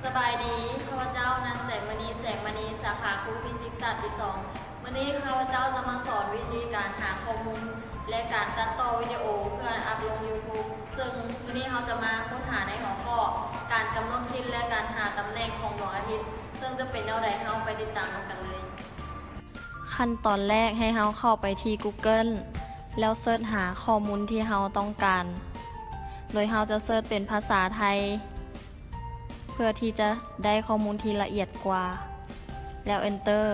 ສະບາຍດີ, ຂ້າພະເຈົ້າ ນາງ ໃຈມະນີ ແສງມະນີ, ສາຂາຄູຟີຊິກສາດປີສອງ. ມື້ນີ້ຂ້າພະເຈົ້າຈະມາສອນວິທີການຫາຂໍ້ມູນ ແລະ ການຕັດຕໍ່ວິດີໂອເພື່ອອັບລົງ YouTube. ເຊິ່ງມື້ນີ້ເຮົາຈະມາຄົ້ນຫາໃນຫົວຂໍ້ ການກຳນົດທິດ ແລະ ການຫາຕຳແໜ່ງຂອງດວງອາທິດ. ເຊິ່ງຈະເປັນແນວໃດ, ເຮົາໄປຕິດຕາມນຳກັນເລີຍ. ຂັ້ນຕອນແລກໃຫ້ເຮົາເຂົ້າໄປທີ່ Google ແລ້ວເສີດຫາຂໍ້ມູນທີ່ເຮົາຕ້ອງການ, ໂດຍເຮົາຈະເສີດເປັນພາສາໄທ ເພື່ອທີ່ຈະໄດ້ຂໍ້ມູນທີ່ລະອຽດກວ່າ, ແລ້ວ Enter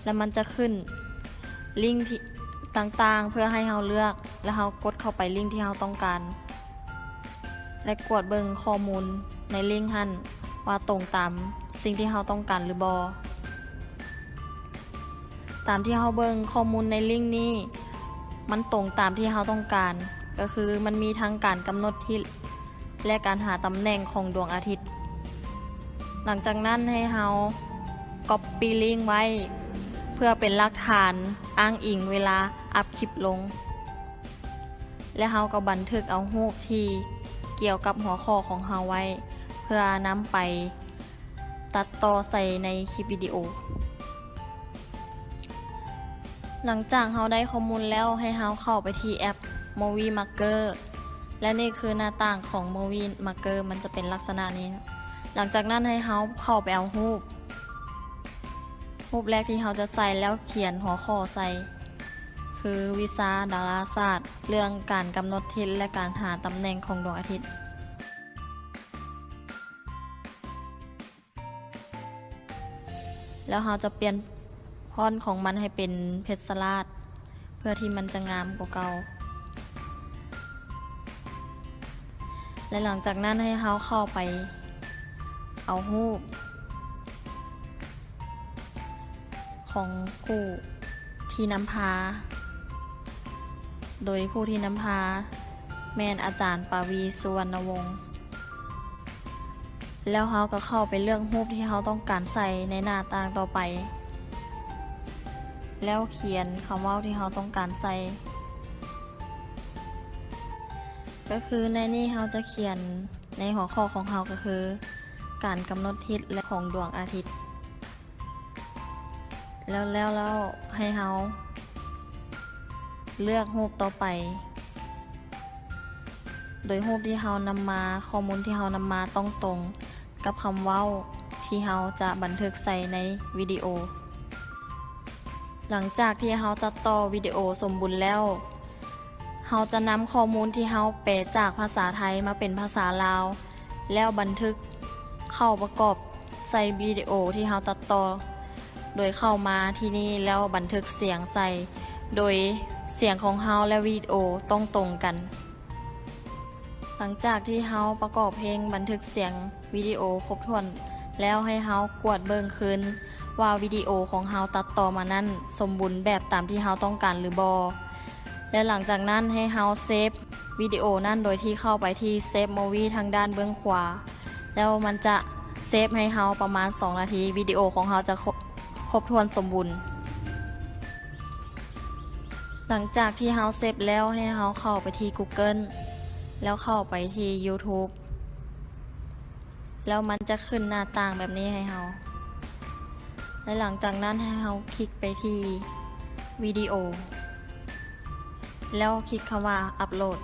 ແລ້ວມັນຈະຂຶ້ນລິ້ງທີ່ຕ່າງໆ ເພື່ອໃຫ້ເຮົາເລືອກ, ແລ້ວເຮົາກົດເຂົ້າໄປລິ້ງທີ່ເຮົາຕ້ອງການ ແລະ ກວດເບິ່ງຂໍ້ມູນໃນລິ້ງຫັ້ນວ່າຕົງຕາມສິ່ງທີ່ເຮົາຕ້ອງການຫຼືບໍ່. ຕາມທີ່ເຮົາເບິ່ງຂໍ້ມູນໃນລິ້ງນີ້ ມັນຕົງຕາມທີ່ເຮົາຕ້ອງການ, ກໍຄືມັນມີທັງການກຳນົດທິດ ແລະ ການຫາຕຳແໜ່ງຂອງດວງອາທິດ. ຫຼັງຈາກນັ້ນໃຫ້ເຮົາ Copy ລິ້ງໄວ້ ເພື່ອເປັນຫຼັກຖານອ້າງອີງເວລາອັບຄລິບລົງ. ແລະ ເຮົາກໍບັນທຶກເອົາຮູບທີ່ກ່ຽວກັບຫົວຂໍ້ຂອງເຮົາໄວ້ ເພື່ອນຳໄປຕັດຕໍ່ໃສ່ໃນຄລິບວິດີໂອ. ຫຼັງຈາກເຮົາໄດ້ຂໍ້ມູນແລ້ວ, ໃຫ້ເຮົາເຂົ້າໄປທີ່ແອັບ Movie Maker ແລະ ນີ້ຄືໜ້າຕ່າງຂອງ Movie Maker ມັນຈະເປັນລັກສະນະນີ້. ຫຼັງຈາກນັ້ນໃຫ້ເຮົາເຂົ້າໄປເອົາຮູບ, ຮູບແລກທີ່ເຮົາຈະໃສ່ ແລ້ວຂຽນຫົວຂໍ້ໃສ່ ຄືວິຊາດາລາສາດ ເລື່ອງການກຳນົດທິດ ແລະ ການຫາຕຳແໜ່ງຂອງດວງອາທິດ. ແລ້ວເຮົາຈະປ່ຽນຟອນຂອງມັນໃຫ້ເປັນເພັດສະລາດ ເພື່ອທີ່ມັນຈະງາມກວ່າເກົ່າ. ແລະ ຫຼັງຈາກນັ້ນໃຫ້ເຮົາເຂົ້າໄປເອົາຮູບ ຂອງຜູ້ທີ່ນຳພາ, ໂດຍຜູ້ທີ່ນຳພາແມ່ນອາຈານ ປາວີ ສຸວັນນະວົງ. ແລ້ວເຮົາກໍເຂົ້າໄປເລືອກຮູບທີ່ເຮົາຕ້ອງການໃສ່ໃນໜ້າຕ່າງຕໍ່ໄປ, ແລ້ວຂຽນຄຳເວົ້າທີ່ເຮົາຕ້ອງການໃສ່. ກໍຄືໃນນີ້ເຮົາຈະຂຽນໃນຫົວຂໍ້ຂອງເຮົາ ກໍຄືການກຳນົດທິດ ແລະ ຂອງດວງອາທິດ. ແລ້ວ ແລ້ວ ແລ້ວໃຫ້ເຮົາເລືອກຮູບຕໍ່ໄປ, ໂດຍຮູບທີ່ເຮົານຳມາ, ຂໍ້ມູນທີ່ເຮົານຳມາຕ້ອງຕົງກັບຄຳເວົ້າທີ່ເຮົາຈະບັນທຶກໃສ່ໃນວິດີໂອ. ຫຼັງຈາກທີ່ເຮົາຕັດຕໍ່ວິດີໂອສົມບູນແລ້ວ, ເຮົາຈະນຳຂໍ້ມູນທີ່ເຮົາແປຈາກພາສາໄທມາເປັນພາສາລາວ ແລ້ວບັນທຶກເຂົ້າປະກອບໃສ່ວິດີໂອທີ່ເຮົາຕັດຕໍ່, ໂດຍເຂົ້າມາທີ່ນີ້ແລ້ວບັນທຶກສຽງໃສ່, ໂດຍສຽງຂອງເຮົາ ແລະ ວິດີໂອຕ້ອງຕົງກັນ. ຫຼັງຈາກທີ່ເຮົາປະກອບເພງ, ບັນທຶກສຽງ, ວິດີໂອຄົບຖ້ວນແລ້ວ, ໃຫ້ເຮົາກວດເບິ່ງຄືນວ່າວິດີໂອຂອງເຮົາຕັດຕໍ່ມານັ້ນສົມບູນແບບຕາມທີ່ເຮົາຕ້ອງການຫຼືບໍ່. ແລະ ຫຼັງຈາກນັ້ນໃຫ້ເຮົາເຊບວິດີໂອນັ້ນໂດຍທີ່ເຂົ້າໄປທີ່ Save Movie ທາງດ້ານເບື້ອງຂວາ, ແລ້ວມັນຈະເຊບໃຫ້ເຮົາປະມານສອງນາທີ, ວິດີໂອຂອງເຮົາຈະຄົບ ຄົບຖ້ວນສົມບູນ. ຫຼັງຈາກທີ່ເຮົາເຊບແລ້ວ, ໃຫ້ເຮົາເຂົ້າໄປທີ່ Google ແລ້ວເຂົ້າໄປທີ່ YouTube. ແລ້ວມັນຈະຂຶ້ນໜ້າຕ່າງແບບນີ້ໃຫ້ເຮົາ ແລະ ຫຼັງຈາກນັ້ນໃຫ້ເຮົາຄລິກໄປທີ່ວິດີໂອ ແລ້ວຄລິກຄຳວ່າອັບໂຫຼດ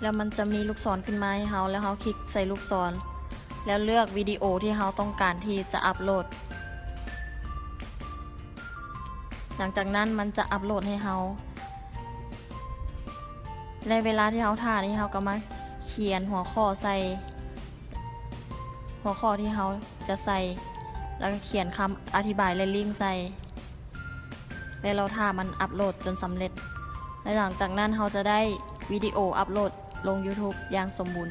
ແລ້ວມັນຈະມີລູກສອນຂຶ້ນມາໃຫ້ເຮົາ ແລ້ວເຮົາຄລິກໃສ່ລູກສອນ ແລ້ວເລືອກວິດີໂອທີ່ເຮົາຕ້ອງການທີ່ຈະອັບໂຫຼດ. ຫຼັງຈາກນັ້ນມັນຈະອັບໂຫຼດໃຫ້ເຮົາ ແລະ ເວລາທີ່ເຮົາຖ້ານີ້ ເຮົາກໍມາຂຽນຫົວຂໍ້ໃສ່ ຫົວຂໍ້ທີ່ເຮົາຈະໃສ່ ແລ້ວກໍຂຽນຄຳອະທິບາຍ ແລະ ລິ້ງໃສ່ ແລະ ລໍຖ້າມັນອັບໂຫຼດຈົນສຳເລັດ ແລະ ຫຼັງຈາກນັ້ນເຮົາຈະໄດ້ວິດີໂອອັບໂຫຼດລົງ YouTube ຢ່າງສົມບູນ.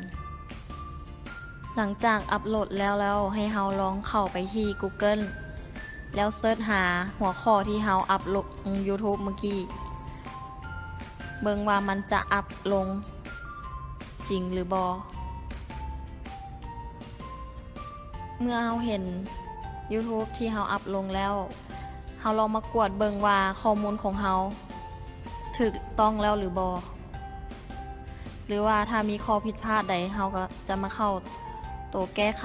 ຫຼັງຈາກອັບໂຫຼດແລ້ວ ແລ້ວໃຫ້ເຮົາລອງເຂົ້າໄປທີ່ Google ແລ້ວເສີດຫາຫົວຂໍ້ທີ່ເຮົາອັບລົງ YouTube ມື້ກີ້ ເບິ່ງວ່າມັນຈະອັບລົງຈິງຫຼືບໍ່. ເມື່ອເຮົາເຫັນ YouTube ທີ່ເຮົາອັບລົງແລ້ວ, ເຮົາລອງມາກວດເບິ່ງວ່າຂໍ້ມູນຂອງເຮົາຖືກຕ້ອງແລ້ວຫຼືບໍ່ ຫຼືວ່າຖ້າມີຂໍ້ຜິດພາດໃດ, ເຮົາກໍຈະມາເຂົ້າ ໂຕແກ້ໄຂ.